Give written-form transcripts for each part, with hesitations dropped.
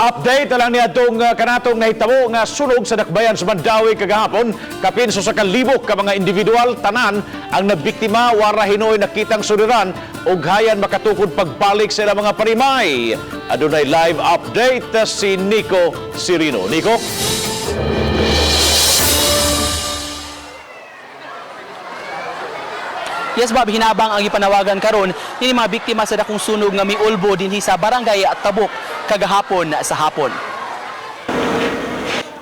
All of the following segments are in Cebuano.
Update na lang niadtong kanatong nahitabo nga sunog sa dakbayan sa Mandaue kagahapon. Kapin sa 1,000 ka mga individual tanan ang nabiktima, wara hinoy nakitang suliran ug hayan makatukod pagbalik sa ilang mga panimay. Adunay live update si Nico Sirino. Nico? Yes, Bob, hinabang ang ipanawagan karon ni mga biktima sa dakong sunog nga miulbo dinhi sa Barangay Tabuk kagahapon sa hapon.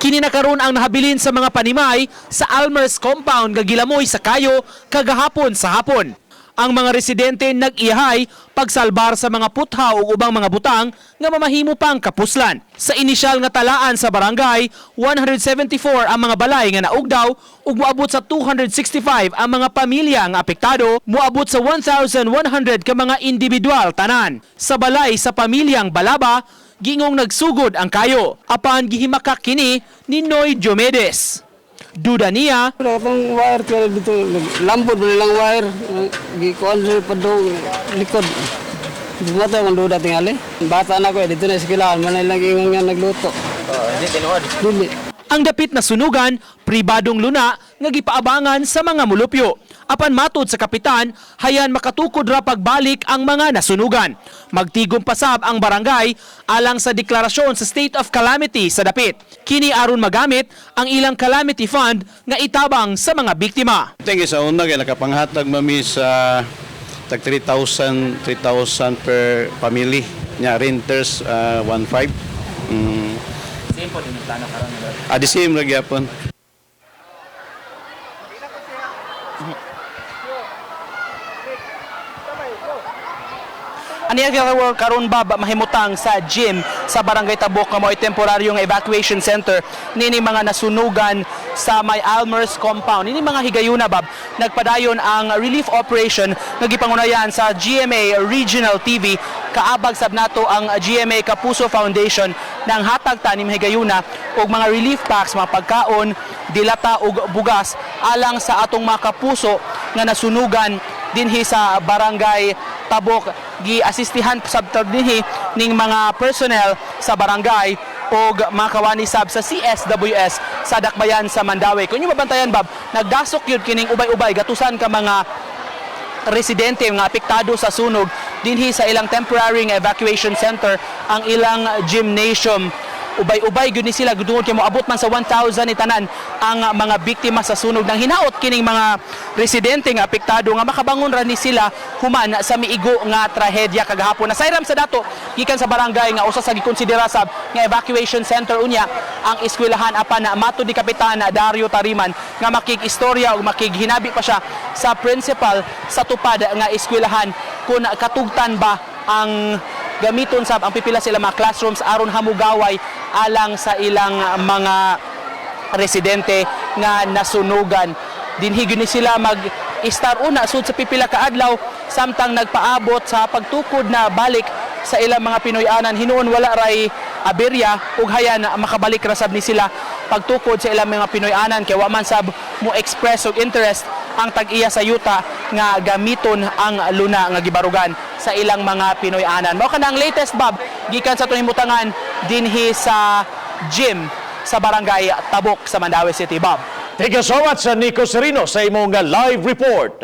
Kini na karon ang nahabilin sa mga panimay sa Almers Compound nga gilamoy sa kayo kagahapon sa hapon. Ang mga residente nag-ihay pagsalbar sa mga putha ug ubang mga butang nga mamahimo pang kapuslan. Sa inisyal nga talaan sa barangay, 174 ang mga balay nga naugdaw ug moabot sa 265 ang mga pamilya nga apektado, moabot sa 1,100 ka mga individual tanan. Sa balay sa pamilyang Balaba, gingong nagsugod ang kayo. Apan gihimakak kini ni Noy Diomedes. Duda niya, Wala itong wire kaya dito, lambot na lang wire, gikuan sa padong likod. Bumata akong duda tingali. Bata na ko eh, dito na eskwelahan, manay lang ingon nga nagluto. Hindi, tinuod. Dili. Ang dapit na sunugan, pribadong luna nga gipaabangan sa mga mulupyo. Apan matod sa kapitan, hayan makatukod ra pagbalik ang mga nasunugan. Magtigom pasab ang barangay alang sa deklarasyon sa state of calamity sa dapit. Kini aron magamit ang ilang calamity fund nga itabang sa mga biktima. Thank you sa una kay nakapanghatag mami sa tag 3,000 3,000 per family nya renters, 1.5. Same po din plano karon. Ah, the same ra gyapon. Ani ang karon, Bob, mahimutang sa gym sa Barangay Tabuk nga mao'y temporaryong evacuation center nini mga nasunugan sa may Almers Compound. Nini mga higayuna, Bob, nagpadayon ang relief operation nga gipangunayan sa GMA Regional TV kaabag sab nato ang GMA Kapuso Foundation nang hatag ta ni mga higayuna og mga relief packs, mga pagkaon, dilata ug bugas alang sa atong mga kapuso nga nasunugan dinhi sa Barangay Tabok. Giasistihan sab dinhi ning mga personnel sa barangay og mga kawani sab sa CSWS sa dakbayan sa Mandaue. Kung inyo mabantayan, Bob, nagdasok yun kining ubay-ubay gatusan ka mga residente nga apektado sa sunog dinhi sa ilang temporary nga evacuation center, ang ilang gymnasium. Ubay-ubay gyud ni sila tungod kay moabot man sa 1,000 ni tanan ang mga biktima sa sunog. Nang hinaot kining mga residente nga apektado nga makabangon ra ni sila human sa miigo nga trahedya kagahapon. Nasayram sa dato gikan sa barangay nga usa sa gikonsidera sab nga evacuation center unya ang eskwelahan, apan na matud ni Kapitan Dario Tariman nga makig-istorya ug makighinabi pa siya sa principal sa tupad nga eskwelahan kung katugtan ba ang gamiton sab ang pipila sila mga classrooms aron hamugaway alang sa ilang mga residente nga nasunugan. Dinhi gyud ni sila mag istar una sud sa pipila ka adlaw samtang nagpaabot sa pagtukod na balik sa ilang mga Pinoy-anan. Hinuon wala ray aberya ug hayan makabalik ra sab ni sila pagtukod sa ilang mga Pinoy-anan kay wa man sab mo express og interest ang tag-iya sa yuta nga gamiton ang luna nga gibarugan sa ilang mga Pinoy-anan. Mao kana ang latest, Bob, gikan sa tuhimutangan dinhi sa gym sa Barangay Tabuk sa Mandaue City, Bob. Thank you so much, Nico Serino, sa imong live report.